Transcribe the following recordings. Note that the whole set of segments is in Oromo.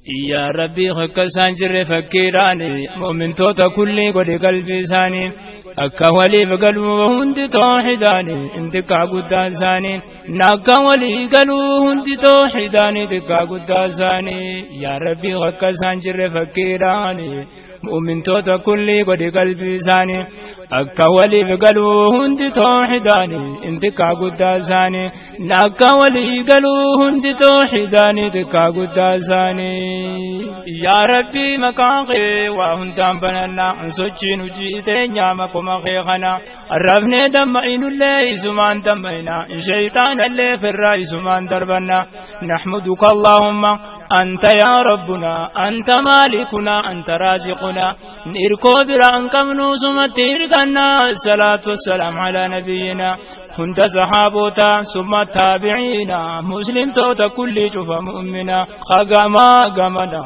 Yaa Rabbii akka isaan jirre fakkiidhaani mu'mintoota kulli godhe qalbii isaanii akka waliif galuu hundi tooxidaani xiqqaa guddaa isaanii akka walii galuu hundi tooxidaani xiqqaa guddaa isaanii. Yaa Rabbii akka isaan jirre fakkiidhaani mu'mintoota kulli godhe qalbii isaanii akka waliif galuu hundi tooxidaani xiqqaa guddaa isaanii akka walii galuu hundi tooxidaani xiqqaa guddaa isaanii. Yaa Rabbii maqaan kee waa hundaan banannaa sochiin hojii teenyaa maquma kee kana arrabnee damma'inullee isumaan damma'ina shayxaanallee firraa isumaan darbanna. نحمدك اللهم أنت يا ربنا أنت مالكنا أنت رازقنا نركو بران كم نوسمت إرقنا. الصلاة والسلام على نبينا كنت صحابوتا ثم التابعين مسلم توتا كل شوف مؤمنا خقما قمنا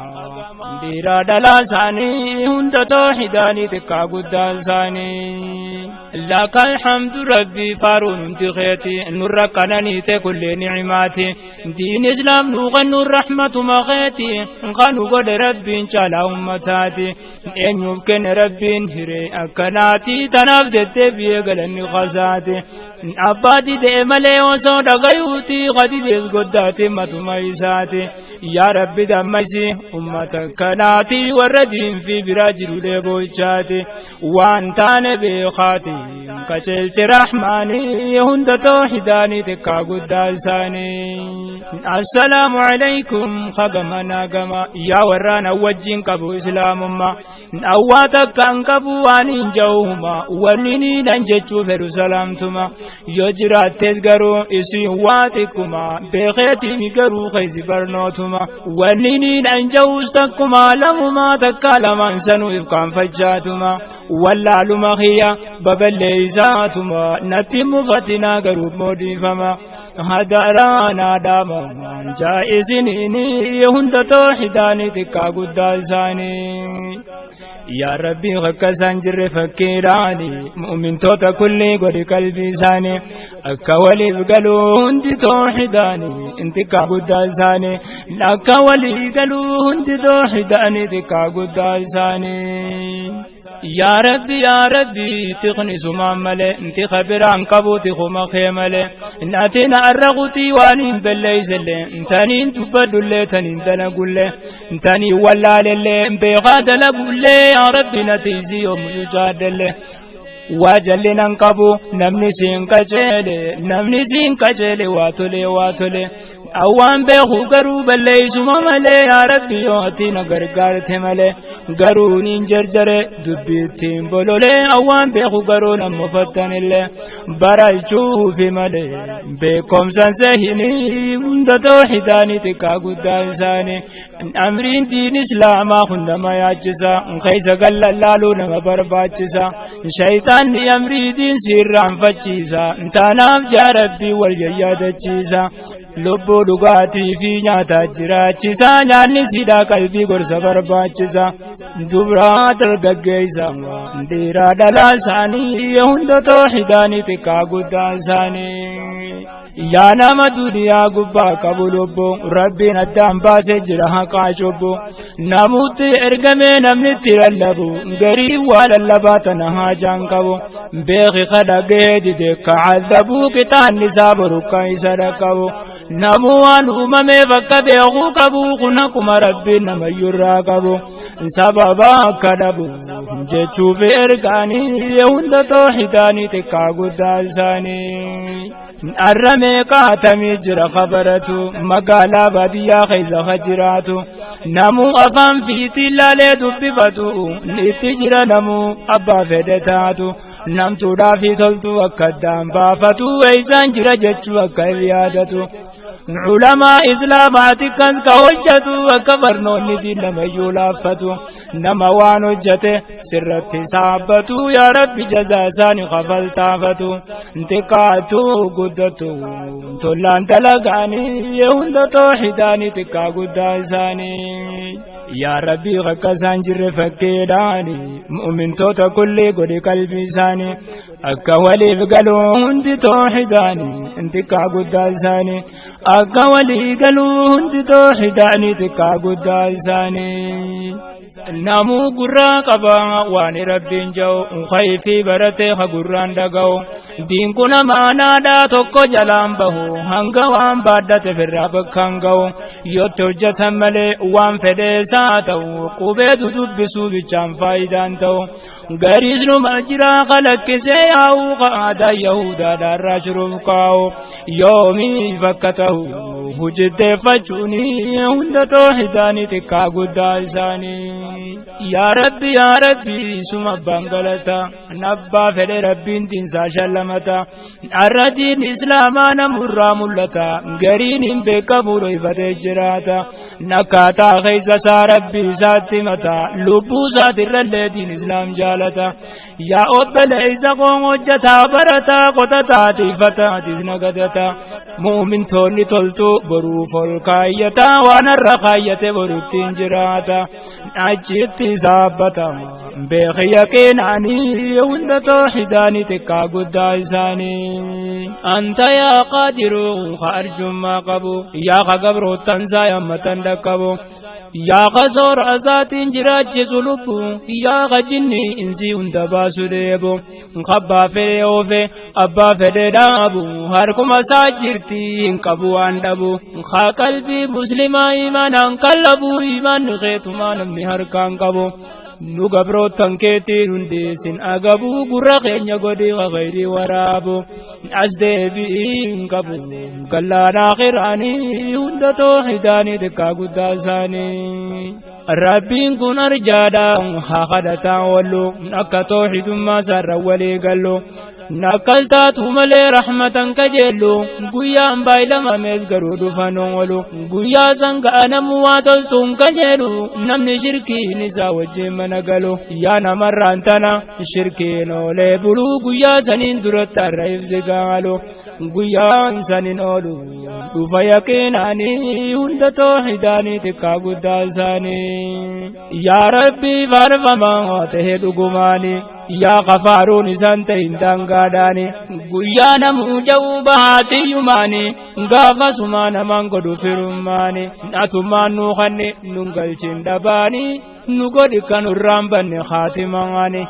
dhiiraa dhalaa isaanii hunda tooxidaanii xiqqaa guddaa isaanii. لك الحمد ربي فارون انت خيتي نور قنانيت كل نعماتي دين اسلام نغن الرحمة مغيتي غنو قد ربي ان شاء الله امتاتي ان يمكن ربي هري اكناتي تنافدت بيغلن خساتي abbaa didee malee osoo dhagayuuti qadidees goddaati matuma isaati. Yaa Rabbi dammaysi ummata kanaati warra diinfi biraa jirulee boolchaati waan taane beekaati qaceelche rahmaanii hunda tooxidaanii xiqqaa guddaa isaanii. Assalaamu alaykum hagama gama yaa warraan wajjin qabu islaamummaa awwaa takka hin qabu waan hin ja'uuma wanni ni nan jechuu fedhu salaamtuma yoo jiraattes garuu isin waa xiqquma beekeetimi garuu keessa barnootuma wanni ni nan ja'uus takkuma lamumaa takka lamaan sanuu ifkaanfachaatuma wallaaluma kiyya baballeeysaatuma natti mufatinaa garuu moodifama hadaraanaa dhaama jaa'isiniini hunda tooxidaanii xiqqaa guddaa isaanii. Yaa Rabbii akka isaan jirre fakkiidhaani mu'mintoota kulli godhi qalbii isaanii akka waliif galuu hundi tooxidaanii xiqqaa guddaa isaanii akka walii galuu hundi tooxidaanii xiqqaa guddaa isaanii. Yaa Rabbi yaa Rabbi tiqni sumaan malee inti khabiraan qabu tiquma kee malee natina arraqutii waan hin belleeysellee taniin tubbadhullee taniin dalagullee taniin wallaalellee beekaa dalagullee yaa Rabbi natiisii yommuu jaaddellee waa jallinan qabu namni siin qaceele namni siin qaceele waa tole waa tole awwaan beeku garuu balleeysuma malee yaa Rabbi yoo ati na gargaarte malee garuu niin jarjare dubbiittiin bololee awwaan beeku garuu nama fattanillee barachuufi malee beekomsan sehinii hunda tooxidaanii xiqqaa guddaa isaanii. Amriin diin islaamaa kun nama yaachisa keessa gallallaaluu nama barbaachisa shayxaanni amrii diin siirraanfachiisa taanaaf yaa Rabbii wal yayyaadachiisa lubbuu dhugaatii fi nyaata jiraachisa nyaanni sidhaa qalbii gorsa barbaachisa dubraa dargaggeessa dhiiraa dhalaa isaanii hunda tooxidaanii xiqqaa guddaa isaanii. Yaa nama duniyaa gubbaa qabu lubbuu Rabbiin addaan baasee jira haqaa cubbuu namutti ergamee namni itti lallabu garii waa lallabaa tana haajaan qabu beeki kadhagee dide ka'adhabuu qixaanni isaa borukka isa dhaqqabu namuu waan uumamee bakka beekuu qabu kun akkuma Rabbiin namayyurraa qabu sababa akka dhabu jechuuf ergaanii hunda tooxidaanii xiqqaa guddaa isaanii. Arramee qaatamii jira khabaratu magaalaa baadiyyaa keessa ka jiraatu namuu afaan fiitii laalee dubbifatu itti jira namuu abbaa fedhe taatu namtuudhaa fi toltu akka addaan baafatu eeysaan jira jechuu akka hin yaadatu culamaa islaamaati kas ka hojjetu akka barnoonni diin namayyuu laaffatu nama waan hojjete sirratti saabbatu yaa Rabbi jazaa isaanii kafaltaafatu xiqqaatu guddatu tollaan dalagaanii hunda tooxidaanii xiqqaa guddaa isaanii. Isaanii yaa Rabbii akka isaan jirre fakkeedhaani mu'mintoota kulli godhi qalbii isaanii akka waliif galuu hundi tooxidaani xiqqaa guddaa isaanii akka walii galuu hundi tooxidaani xiqqaa guddaa isaanii. Namuu gurraa qaba waan Rabbiin ja'u khayfii baratee ha gurraan dhaga'u diin kun amaanaadhaa tokko jalaan bahu hanga waan baaddate firraa bakkaan ga'u yotti hojjetan malee waan fedheesaa ta'u qubee dudubbisuu bichaan faayidaan ta'u gariis numa jiraa kalakkisee yaa'u aadaa yahudaadhaarraa shiruuf kaa'u yoomii bakka ta'u hojjetteeffachuuni hunda tooxidaanii xiqqaa guddaa isaanii. Yaa Rabbi, yaa Rabbi, suma abbaan galata nabbaa fedhe Rabbiin diinsaa shallamata har'a diin islaamaa namurraa mul'ata gariin hin beekamu dhoyfatee jiraata nakkaataa keessa isaa Rabbi isaatti mata lubbuu isaatirrallee diin islaam jaalata yaa obboleessa koo hojjataa barataa qotataa tiifataa tis nagadata muumintoonni toltuu boruuf ol kaayyataa waan har'a kaayyate boruttiin jiraata achitti saabbata beeki yaqiinaanii hunda tooxidaanii xiqqaa guddaa isaanii. Anta yaa qaadiru ka arjummaa qabu yaa ka gabroottansaa yammatan dhaqqabu yaa ka soora isaatiin jiraachisu lubbu yaa ka jinni insii hunda baasu dheebu kabbaa fedhe oofe abbaa fedhe dhaabu harkuma isaa jirti hin qabu waan dhabu ka qalbii muslimaa imaanaan kallabu imaan keetumaa namni harkaan qabu nu gabroottan keetiin hundeessin agabuu gurra keenya godhi khayrii waraabu as deebi'ii hin qabu gallaanaa khiraanii hunda tooxidaanii xiqqaa guddaa isaanii. Rabbiin kun arjaadha haa kadhataan wallu akka tooxidummaa isaarra walii gallu nakkas taatu malee rahmatan kajeellu guyyaan baay'ilamamees garuu dhufan oolu guyyaa san ga'a namu waa toltuun kajeelu namni shirkiin isaa wajjin mana galu yaa namarraan tana shirkiin oolee buluu guyyaa saniin duratti har'a ibsi gaalu guyyaan saniin oolu dhufa yaqiinaanii hunda tooxidaanii xiqqaa guddaa isaanii. Yaa Rabbii faarfamaa ta'e dhugumaani yaa kafaaruun isaan ta'in daangaadhaani guyyaa namuu ja'uu bahaatiyyumaani gaafa sumaa namaan godhu firummaani atummaan nuu kanne nun galchin dhabaani nu godhi kan irraan banne khaatimaani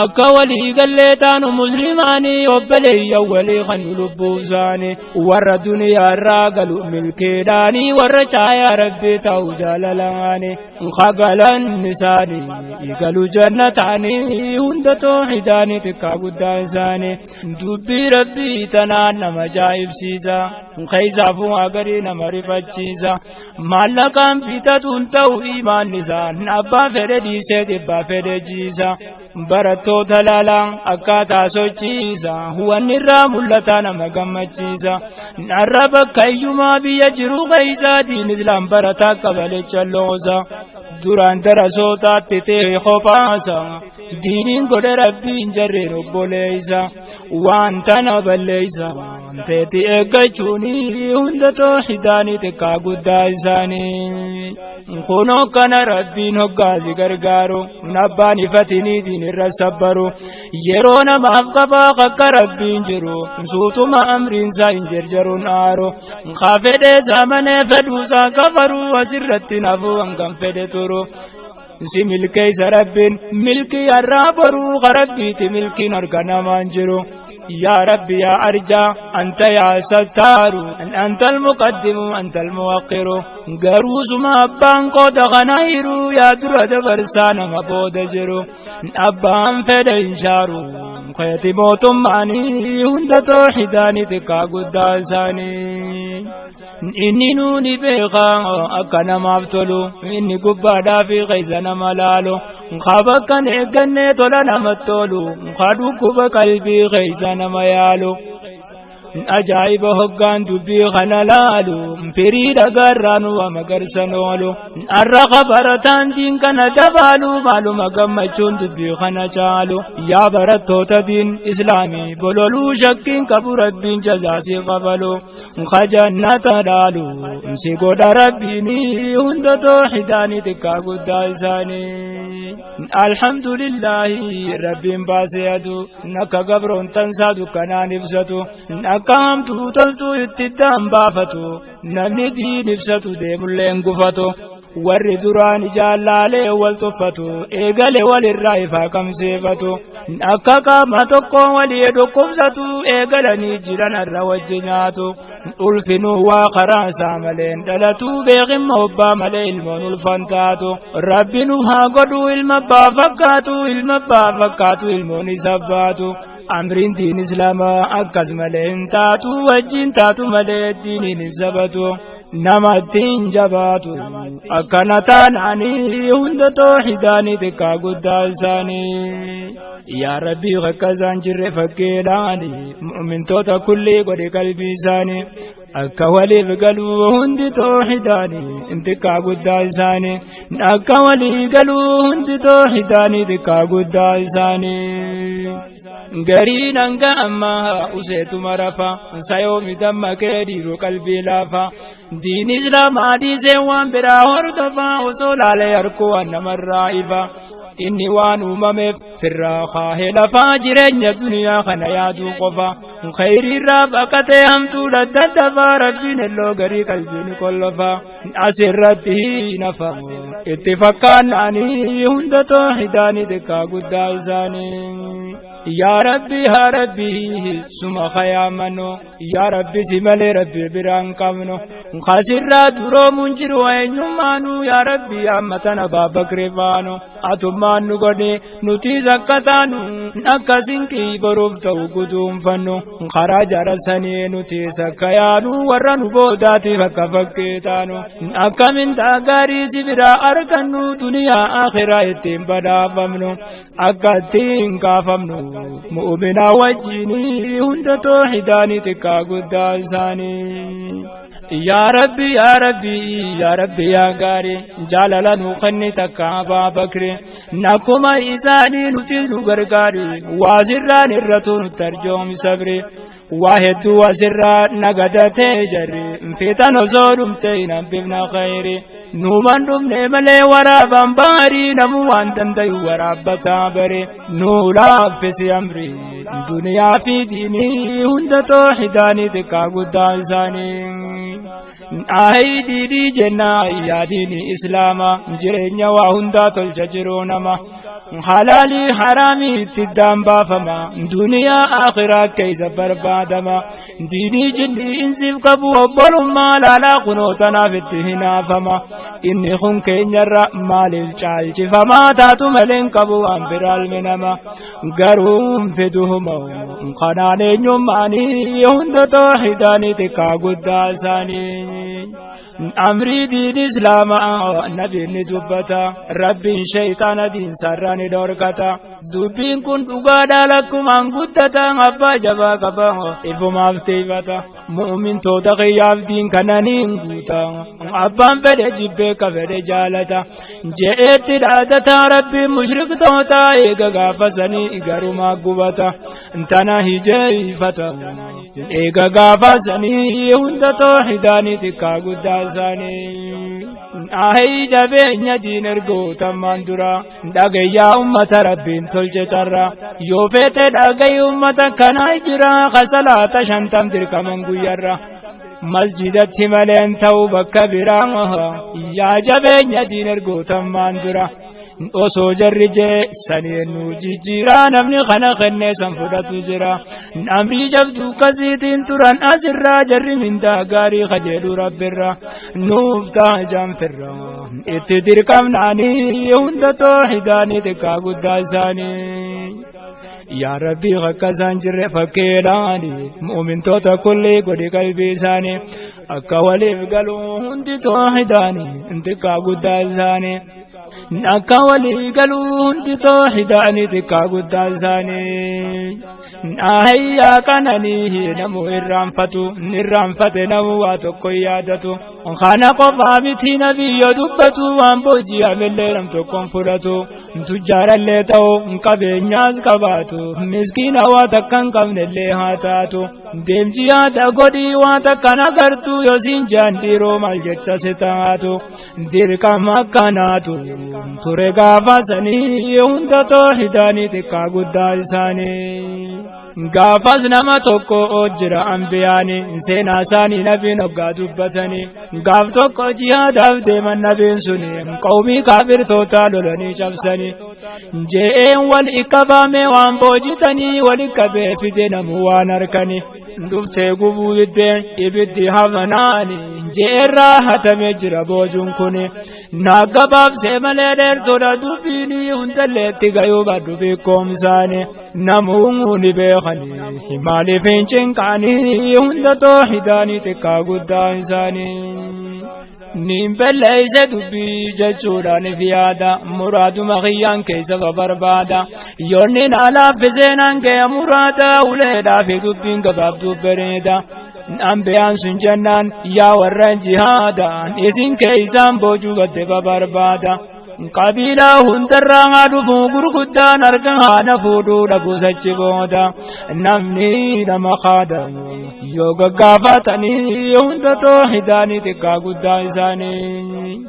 akka walii gallee taanu muslimaani obboleeyyan walii kan nu lubbuusaani warra duniyaa irraa galu milkeedhaani warra caayaa Rabbii ta'u jaalalaani kagalan isaanii galu jannataani hunda tooxidaanii xiqqaa guddaa isaanii dubbii Rabbii tanaan nama ajaa'ibsiisa keessaafuu agarii nama rifachiisa maallaqaan bitatuun ta'u imaan isaan abbaa fedhe dhiisee dhibbaa fedhe jiisa barattoota laalaa akkaataa sochiisa wanni irraa mul'ataa nama gammachiisa narra bakka iyyumaa biyya jiru keessa diin islaam barataa qabale calloosa duraan darasootaatti ta'e kophaasa diiniin godhe Rabbiin jarreen obboleessa waan tana balleessa teeti eeggachuuni hunda tooxidaanii xiqqaa guddaa isaanii. Kunoo kana Rabbiin hoggaasi gargaaru abbaan ifatinii diin irra sabbaru yeroo namaaf qabaa akka Rabbiin jiru suutuma amriinsaa hin jarjaruun aaru kaa fedhee saamanee fedhuusaa kafaruu asirratti nafuu hangam fedhe turu. Si milkeessa Rabbiin milkii har'aa boruu ka Rabbiiti milkiin harka namaan jiru. يا ربي يا أرجا أنت يا ستار أنت المقدم أنت المؤخر قروز ما أبان قد غناير يا درد برسان ما بود جرو أبان فدين شارو خيتي موتم ماني هند توحيداني تكا قداساني إني نوني بيخا أكنا ما بتلو إني قبادا في غيزنا ملالو خابكا نيغني تولا نمتولو خادو كوبا قلبي غيزنا nama yaalu. Ajaa'iba hoggaan dubbii kana laalu firii dhagarraan waa magarsan oolu arra barataan diin kana dabaalu maaluma gammachuun dubbii kana caalu yaa barattoota diin islaamii bololuu shakkiin qabu rabbiin jazaasii qabalu kajannata dhaalu si godha rabbiini hunda tooxidaanii xiqqaa guddaa isaanii alhamdulillaahi rabbiin baasee aduu akka gabroon tansaa dukkanaan ibsatu akka hamtuu toltuu itti daan baafatu namni diin ibsatu deemulleen gufatu warri duraan jaallaalee wal tuffatu eegale walirraa ifaa qabsiifatu akka qaama tokko walii dhukkubsatu eegalanii jiran irra wajji nyaatu ulfinuu waa karaa isaa maleen dhalatu beekimma obbaa malee ilmoon ulfan taatu rabbi nu haa godhu ilma abbaa fakkaatu ilma abbaa fakkaatu ilmoon isa baatu amriin diin islaamaa akkas malee hin taatu wajjin taatu malee diiniin hin sabatu namatti hin jabaatu akkana taanaanii hunda tooxidaanii xiqqaa guddaa isaanii yaa rabbii akka isaan jirre fakkeedhaani mu'mintoota kullii godhe qalbii isaanii akka waliif galuu hundi tooxidaanii xiqqaa guddaa isaanii akka walii galuu hundi tooxidaanii xiqqaa guddaa isaanii gariin hanga ammaa useetuma rafa sayoomi dammaqee dhiiru qalbii laafa diin islaamaa dhiisee waan biraa hordofa osoo laalee harkuu waan namarraa ifa inni waan uumameef firraa kaahee lafaa jireenya duniyaa kana yaaduu qofa khayriirraa baqatee hamtuu daddafaa rabbiin elloo garii qalbiin kollofa asirratti nafa itti fakkaannaanii hunda tooxidaanii xiqqaa guddaa isaanii yaa rabbi haa rabbi suma khayaamannu yaa rabbi si malee rabbi biraan qabnu kasirraa duroomuun jiru eenyummaanu yaa rabbi amma tana baabakri faanu atummaan nu godhe nutis akka taanu akka sinqii boruuf ta'u guduunfannu karaa jarasanii nutis akka yaanu warra nu boodaatiif akka fakkii taanu akka mindaa gaarii si biraa argannu duniyaa akhiraa ittiin badhaafamnu akka ittiin kaafamnu mu'minaa wajjinii hunda tooxidaanii xiqqaa guddaa isaanii yaa rabbi yaa rabbi yaa rabbi yaa gaarii jaalala nu kenni takka abaa bakri nakkuma isaanii nuti nu gargaari waa sirraan irratu nutti arjoomi sabri waa hedduu asirraa nagadatee jarri fiixan osoo dhumte hin hambifna khayri nuuman dhumne malee waraabaan baarii namu waan dandayu waraabbataa bare nuu laaffisi amri duniyaa fi diinii hunda tooxidaanii xiqqaa guddaa isaanii ayi diinii jennaa yaa diinii islaamaa jireenya waa hundaa tolcha jiruu nama halaalii haraamii itti iddaan baafama duniyaa akhiraa keessa barbaadama diinii jinni insiif qabu obbolummaa laalaa kunoo tanaaf itti hinaafama inni kun keenyarra maaliif caalchifamaa taatu malee hin qabu waan biraalmi nama garuu hin fiduhuma kanaan eenyummaanii hunda tooxidaanii xiqqaa guddaa isaanii amrii diin islaamaa nabiin ni dubbata rabbiin shayxaana diinsarraa ni dhorkata dubbiin kun dhugaadhaa lakkumaan guddata abbaa jabaa qaba ifumaaf tiifata mu'mintoota qiyyaaf diin kana niin guuta abbaan fedhe jibbee ka fedhe jaalata je'eetti dhaadata rabbiin mushriktoota eega gaafasanii garumaa gubata tana hijeeffata eega gaafasanii hunda tooxidaanii xiqqaa guddaa isaanii ayi jabeenya diin ergootammaan dura dhagayyaa ummata rabbiin tolche carra yoo feete dhagayi ummata kanaa jira kasalaata 50 dirqaman guyyarra masjidatti maleen ta'u bakka biraa yaa jabeenya diin ergootammaan dura osoo jarri jee saniin nu jijjiiraa namni kana kennee san fudhatu jira amrii jabduu kasiitiin turan asirraa jarri mindaa gaarii kajeedhu rabbirra nuuf ta'a jaanfirra itti dirqamnaanii hunda tooxidaanii xiqqaa guddaa isaanii yaa rabbii akka isaan jirre fakkeedhaani mu'mintoota kullii godhi qalbii isaanii akka waliif galuu hundi tooxidaanii xiqqaa guddaa isaanii Akka walii galuu hundi toohidaani xiqqaa guddaa isaanii. Ahayyaa qananii namu irraanfatu irraanfate namu waa tokko yaadatu. Kana qofaa miti nabiyyo dubbatu waan booji'amellee nam tokkoon fudhatu. Tujjaarallee ta'u qabeenyaas qabaatu miskiina waa takka hin qabnellee haa taatu. Deemji yaada godhii waa takka nagartu yoosiin jaan dhiiroo maal jecha si taatu. Dirqama akkanaatu ture gaafa sanii hunda toohidaanii xiqqaa guddaa isaanii. Gaafas nama tokko jira ambiyaani seenaa isaanii nabiin hoggaa dubbatanii gaaf tokko jihaadaaf deeman nabiin suni qawmii kaafirtoota lolanii cabsanii je'een wal ikkabaame waan boojitanii wal ikkabee fide namu waan harkanii dhuftee gubuu diddee ibiddi hafanaani je'eerraa hatamee jira boojuun kuni naaggabaabsee malee dheertoodha dubbiini hundalleetti gayuu badhu beekoomsaani namuu ni beekanii maaliif hin cinqaanii hunda toohidaanii xiqqaa guddaa isaanii. Niin belleeyse dubbii jechuudhaan if yaada muraaduma kiyyaan keessa barbaada yoonni na laaffisee naan ga'e muraada uleedhaa fi dubbiin gabaabduu bareeda. Ambiyaan sun jennaan yaa warra jihaadaan isin keeysaan boojuu badde barbaada. Qabiilaa hundarraa haa dhufu gurguddaan harka haana fuudhuu dhabuus achi booda namni nama kaadamu yoo gaggaafatanii hunda toohidaanii xiqqaa guddaa isaanii.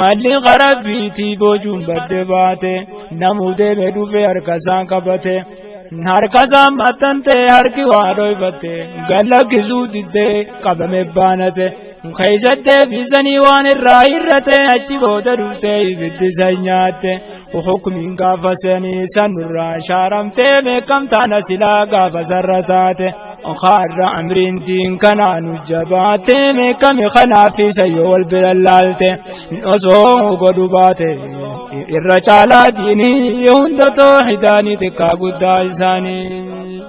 Malli qarabbiitii boojuun badde baate namuu deemee dhufee harka isaan qabate. Harka isaan maxxantee harki waa dhoyfatte gallakkisuu diddee qabame baanate. Keeysatti fisanii waan irraa hirrate achi booda dhuftee ibiddi san nyaatte. Hukumiin gaafa sanii sanurraa shaaramtee beekamtaana silaa gaafa sarra taate. Kaarra amriin diin kanaanu jabaate meeqame kanaaf isa yoo wal bira laalte osoo godhu baate irra caalaa diinii hunda toohidaanii xiqqaa guddaa isaanii.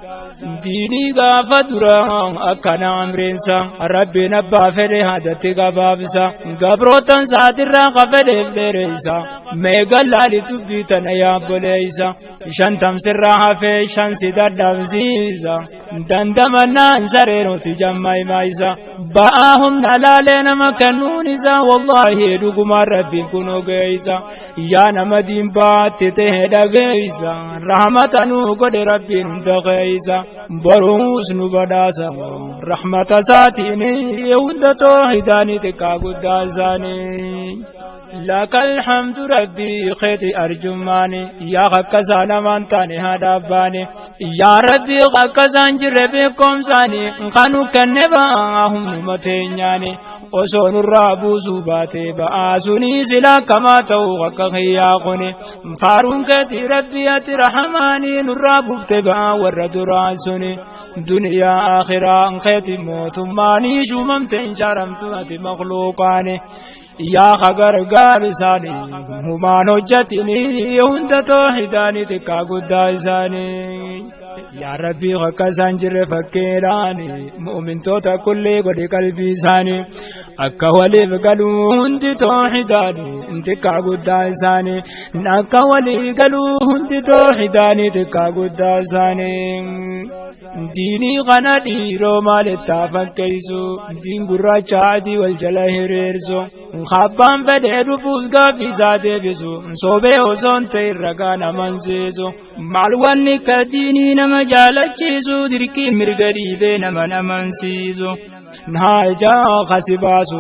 Diinii gaafa dura akkana amriinsa rabbiin abbaa fedhe haadatti gabaabsa gabrootan saatirraa ka fedheef dheereessa meeqa laali dubbii tana yaabboleessa shantamsirraa hafee shan si dadhabsiisa dandamannaan sareenuti jammaymaayisa ba'aa humna laalee nama kennuun isaa wallaahi dhugumaan rabbiin kun ogeessa yaa nama diin baatti ta'e dhageessa rahmata nuu godhe rabbiin hunda keessa boruus nu badhaasa rahmata isaatiin hunda toohidaanii xiqqaa guddaa isaanii. لك الحمد ربي خيتي أرجماني يا خكسا لمن تاني هداباني يا ربي خكسا جربكم ساني خانو كنبا هم نمتينياني osoo nurraa buusuu baatee ba'aa sunii silaa kamaa ta'uu akka kiyyaa kuni faaruun keetii rabbii ati rahamaanii nurraa buufte ba'aa warra duraa suni duniyaa akhiraa keeti mootummaanii shuumamte hin jaaramtu ati makluuqaani yaa gargaar isaanii humaan hojjetinii hunda toohidaanii xiqqaa guddaa isaanii. Yaa Rabbii akka isaan jirre fakkeedhaani mu'mintoota kullee godhe qalbii isaanii akka waliif galuu hundi toohidaanii xiqqaa guddaa isaanii akka walii galuu hundi toohidaanii xiqqaa guddaa isaanii. Diinii kana dhiiroo maalittaa fakkeessu diin gurraacha adii wal jala hiriirsu Abbaan fedhee dhufuus gaaffii isaa deebisu soobee osoo hin ta'in ragaa namansiisu maal wanni ka diinii nama jaalachiisu dirqii mirga dhiibee nama namansiisu. Naajaa kasi baasu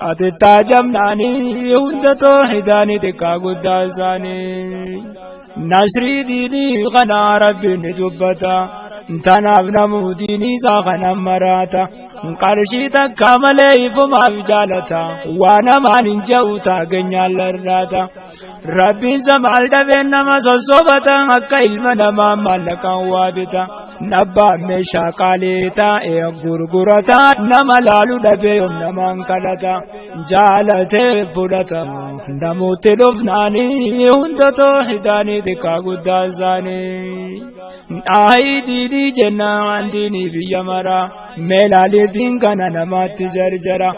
ati taajamnaanii hunda toohidaanii xiqqaa guddaa isaanii. Nasrii diinii kana rabbiin ni dubbata tanaaf namuu diinii isaa kana maraata qarshii takka malee ifumaaf jaalata waa namaan hin je'u taageenyaan larraata rabbiin maal dhabeen nama sossobata akka ilma namaa maallaqaan waa bita nabbaan meeshaa qaalii taa'ee gurgurata nama laalu dhabee yoom namaan kadhata jaalatee fudhata namooti dhufnaanii hunda toohidaanii xiqqaa guddaa isaanii. Ayi diinii jennaan diinii biyya mara meelaaliitiin kana namaatti jarjara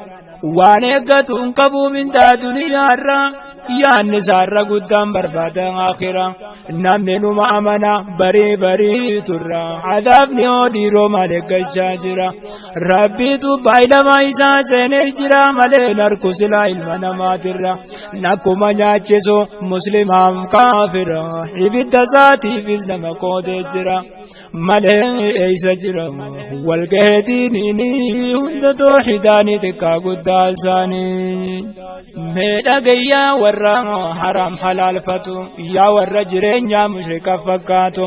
waan eeggatu hin qabu mintaa duniyaarra Yaanni isaarra guddaan barbaada akhira. Namni numa amana barii barii turra. Adaabni hoo dhiiroo malee galchaa jira. Rabbiitu baay'ilama isaa seenee jira malee narku silaa ilma namaatirra. Nakkuma nyaachisu muslimaaf kaafira. Ibidda isaatiifis nama qoodee jira. Malee eessa jira walgaheetiiniin hunda tooxidaanii xiqqaa guddaa isaanii. Mee dhagayyaa warra haram halaalfatu yaa warra jireenyaa mushrika fakkaatu.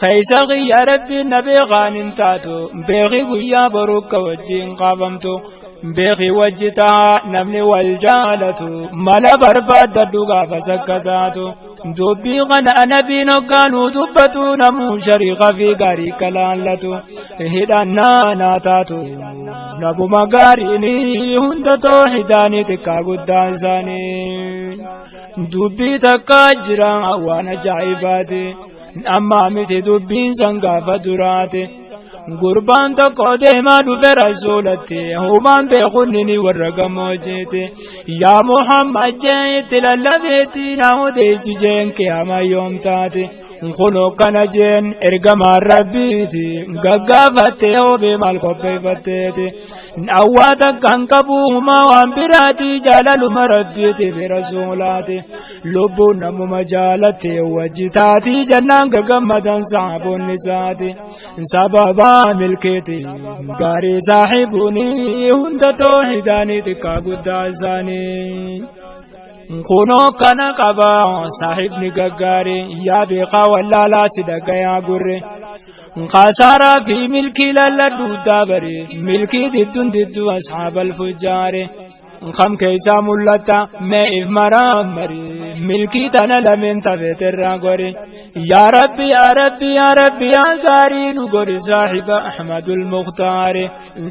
Keessa qiyya rabbiin na beekaan hin taatu beeki guyyaa borukka wajjin qabamtu. Beeki wajji ta'a namni wal jaalatu mala barbaaddadhu gaafa sakka taatu. Dubbii kana nabiin hoggaanuu dubbatu namuu shariiqa fi gaarii kalaallatu hidhannaa naa taatu nabuma gaariin hunda tooxidaanii xiqqaa guddaa isaanii. Dubbii takkaa jira waan ajaa'ibaati. Amma miti dubbiin san gaafa duraati. Gurbaan tokko deemaa dhufe rasuulatti humaan beekunni warra gammoojjiiti. Yaa Muhammad jee itti lallabeetti na odeessi jeen qiyaama yoom taati. Kunoo kana jeen ergamaan rabbiiti gaggaafattee hoobee maal qopheeffatteeti. Awwaa takka hin qabu humaa waan biraati jaalaluma rabbiiti fi rasuulaati. Lubbuun namuma jaalatte wajji taati jannaan gagammadan sahaboonni isaati. Sababa milkeeti gaarii saahibuuni hunda tooxidaanii xiqqaa guddaa isaanii. Kunoo kana qaba saahibni gaggaarii yaa beekaa wallaalaa si dhagayaa gurre. Khasaaraa fi milkii lalladhuu daabare milkii didduun didduu ashaabal fujjaare. Kam keessaa mul'ata mee if maraamari milkii tana lameen tafeeterraa gori. Yaa Rabbi yaa Rabbi yaa Rabbi yaa gaarii nu gori saahiba Ahmadul Mukhtaari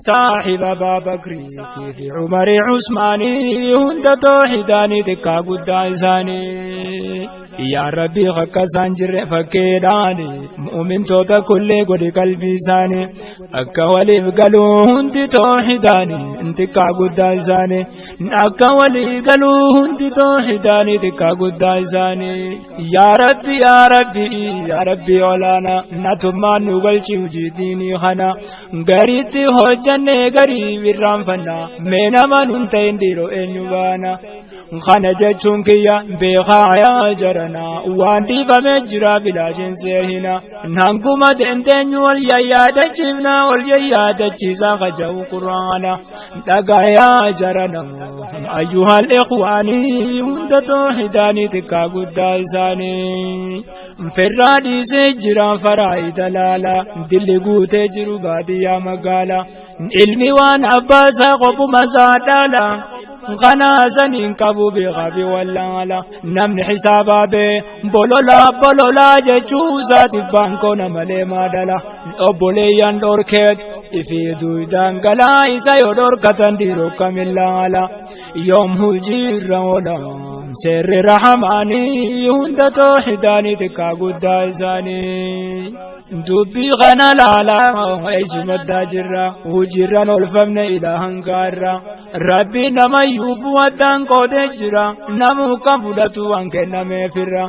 saahiba Baabakriitii fi Umarii Usmaanii hunda tooxidaanii xiqqaa guddaa isaanii. Yaa Rabbi akka isaan jirre fakkeedhaani mu'umintoota kullee godhi qalbii isaanii akka waliif galuu hundi tooxidaanii xiqqaa guddaa isaanii. Akka walii galuu hundi tooxidaanii xiqqaa guddaa isaanii. Yaa Rabbi yaa Rabbi yaa Rabbi olaanaa natummaan nu galchi hojii diinii kana gariitti hojjannee garii irraanfanna mee nama nun ta'in dhiiroo eenyu baana. Kana jechuun kiyya beekaa yaa jarana waan dhiifamee jira bilaashin seehina. Nanguma dandeenyu wal yayyaadachiifna wal yayyaadachiisaa kaja'u quraana dhagaa yaa jarana. Ayyuhal ikhwaanii hunda tooxidaanii xiqqaa guddaa isaanii. Firraa dhiisee jira faraayi dalaala dilli guutee jiru baadiyyaa magaala. Ilmi waan abbaa isaa qophuma isaa dhaala. Kana saniin qabu beekaa fi wallaala. Namni hisaabaa bee bololaa bololaa jechuu isaatiif baankoo namalee maadala. Obboleeyyan dhorkeet ifi duudaan galaa isa yoo dhorkatan dhiiroo kamillaala. Yoom hojiirra oola seerri rahamaanii hunda tooxidaanii xiqqaa guddaa isaanii. Dubbii kana laalaa eessumaddaa jirra hojiirraan oolfamne ilaa hangaarra. Rabbi namayyuu waddaan qoodee jira namuu kan fudhatu waan kennameefirra.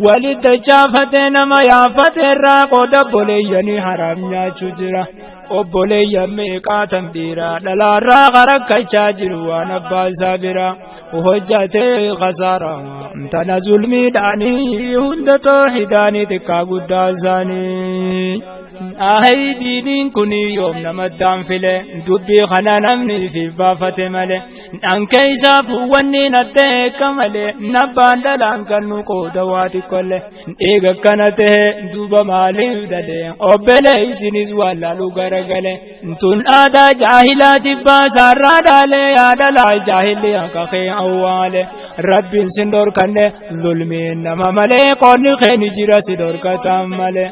Walitti chaafatee nama yaafateerraa qooda obboleeyyanii haraam nyaachuu jira. Obboleeyyan meeqaatan dhiiraa dhalaarraa qarakkachaa jiru waan abbaa isaa bira hojjatee khasaara tana zulmiidhaanii hunda tooxidaanii xiqqaa guddaa isaanii. Ahay diiniin kun yoom namattaan file dubbii kana namni fi baafate malee dhanke isaaf wanni nattee akka malee nabbaan dhalaan kan nu qooda waa xiqqolle eega akkana ta'e duuba maaliif dhalee obbolee isinis waan laaluu garagale tun aadaa jaahilaatiif baasaarraa dhaalee yaadalaa jaahilli akka kee awwaale rabbiin sin dhorkanne zulmiin nama malee qoonni keeni jira si dhorkatan malee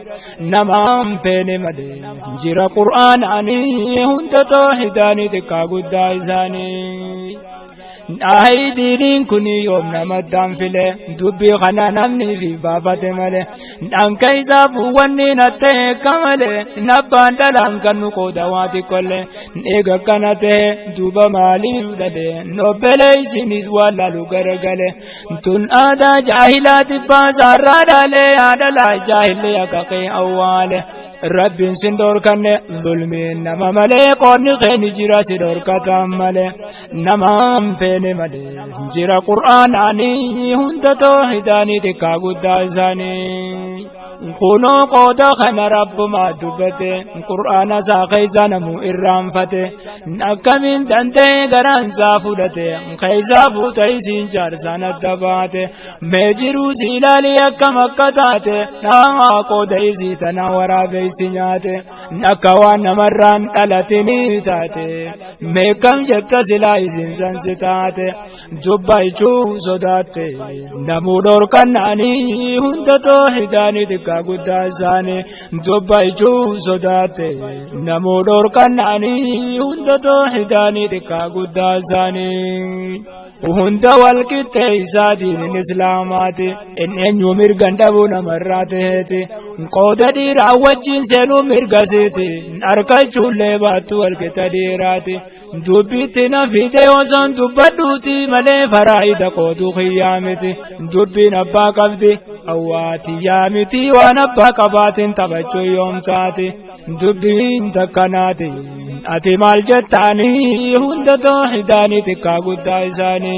namaan feene malee jira qur'aanaanii hunda tooxidaanii xiqqaa guddaa isaanii. Ayi diiniin kun yoom namattaan file dubbii kana namni fi baafate malee dhanka isaaf wanni na ta'e kamale nabbaan dhalaan kan nu qooda waa xiqqollee eega kana ta'e duuba maaliif dhale nobbele isinis waan laalu garagale tun aadaa jaahilaati baasaarraa dhaale haadhalaa jaahillee akaqee awwaale. Rabbiin sin dhorkanne zulmiin nama malee qoonni keeni jira si dhorkataan malee namaan feene malee jira qur'aanaanii hunda toohidaanii xiqqaa guddaa isaanii. Kunoo qooda kana rabbumaa dubbate qur'aana isaa keessa namuu irraanfate akkamiin danda'e garaan isaa fudhate keessaa fuuta isiin jaarsaan adda baate mee jiruu si ilaalii akkam akka taate naa qooda isii tana waraabee isi nyaate akka waan namarraan dhalatinii taate meeqam jetta silaa isiin sansi taate dubbachuu sodaatte namuu dhorkannaanii hunda toohidaanii xiqqaa guddaa isaanii dubbachuu sodaatte namuu dhorkannaanii hunda toohidaanii xiqqaa guddaa isaanii. Hunda walqixxee isaa diiniin islaamaati inni eenyu mirgan dhabuu namarraa ta'eeti qooda dhiiraa wajjin seenuu mirga siiti harkachuullee baattu walqixa dhiiraati dubbiitti na fiite osoon dubbadhuuti malee faraayida qooduu kiyyaa miti dubbiin abbaa qabdi awwaati yaa miti waan abbaa qabaatiin taphachuu yoom taati dubbiin takkanaati ati maal jettaanii hunda toohidaanii xiqqaa guddaa isaanii.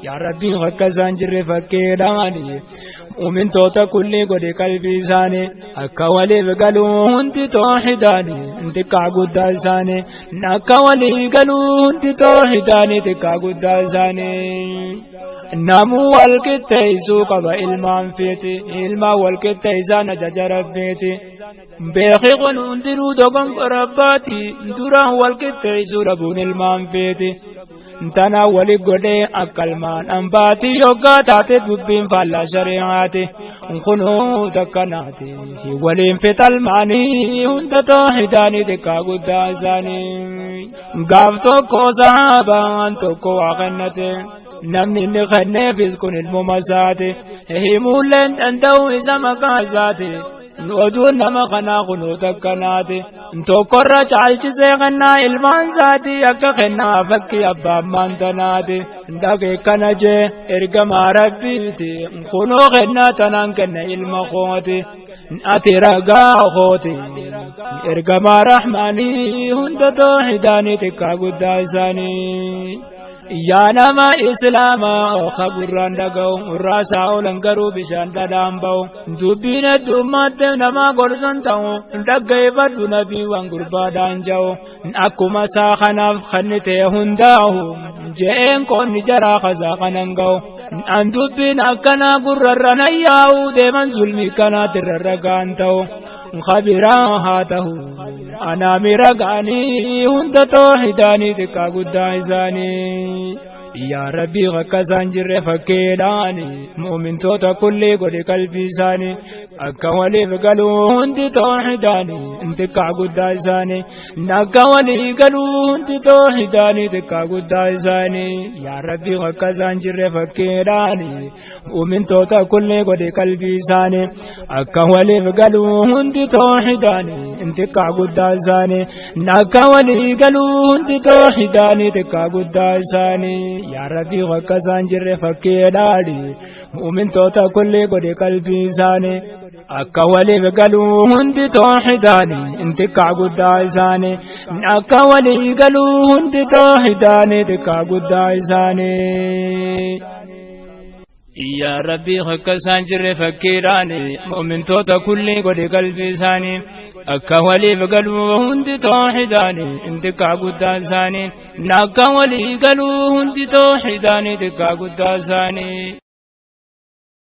Yaa Rabbii akka isaan jirre fakkeedhaani muumintoota kulli godhe qalbii isaanii akka waliif galuu hundi toohidaanii xiqqaa guddaa isaanii akka waliif galuu hundi toohidaanii xiqqaa guddaa isaanii. Namuu wal qixxeessuu qaba ilmaan feeti ilmaan wal qixxeessaan ajaja rabbiiti beeki kun hundinuu dogongora abbaati duraan wal qixxeessuu dhabuun ilmaan feeti tana wali godhee akka ilmaan hambaati yoggaa taate dubbiin faallaa shari'aati kunuu takkanaati waliin fixalmaanii hunda toohidaanii xiqqaa guddaa isaanii gaaf tokko sahaabaan tokko waa kennate namni inni kenneefis kun ilmuma isaati himuulleen danda'u isa maqaa isaati oduun nama kanaa kunuu takkanaati tokkorra caalchisee kennaa ilmaan isaati akka kennaa fakkii abbaan maantanaati dhaqee kana jee ergamaa rabbiiti kunoo kennaa tanaan kenna ilma kooti ati ragaa kooti ergamaa rahmaanii hunda toohidaanii xiqqaa guddaa isaanii. Yaa nama islaamaa oka gurraan dhaga'u irraasaa oolan garuu bishaan dhadhaan ba'u dubbiin heddummaatti nama gorsan ta'u dhaggeeffadhu nabii waan gurbaadhaan ja'u akkuma isaa kanaaf kanni ta'e hundaa'u je'een qoonni jaraa kasaa kanan ga'u an dubbiin akkanaa gurrarra nayyaa'u deeman zulmii kanaatti rarragaan ta'u khabiraa haa ta'u anaa miragaanii hunda toohidaanii xiqqaa guddaa isaanii. Yaa Rabbii akka isaan jirre fakkeedhaani muumintoota kulli godhe qalbii isaanii akka waliif galuu hundi toohidaanii xiqqaa guddaa isaanii akka waliif galuu hundi toohidaanii xiqqaa guddaa isaanii. Yaa Rabbii akka isaan jirre fakkeedhaani muumintoota kulli godhe qalbii isaanii akka waliif galuu hundi toohidaanii xiqqaa guddaa isaanii akka waliif galuu hundi toohidaanii xiqqaa guddaa isaanii. Yaa Rabbii akka isaan jirre fakkeedhaani muumintoota kulli godhe qalbii isaanii akka waliif galuu hundi toohidaanii xiqqaa guddaa isaanii akka waliif galuu hundi toohidaanii xiqqaa guddaa isaanii. Yaa Rabbii akka isaan jirre fakkeedhaani muumintoota kulli godhe qalbii isaanii akka waliif galuu hundi toohidaanii xiqqaa guddaa isaanii akka waliif galuu hundi toohidaanii xiqqaa guddaa isaanii.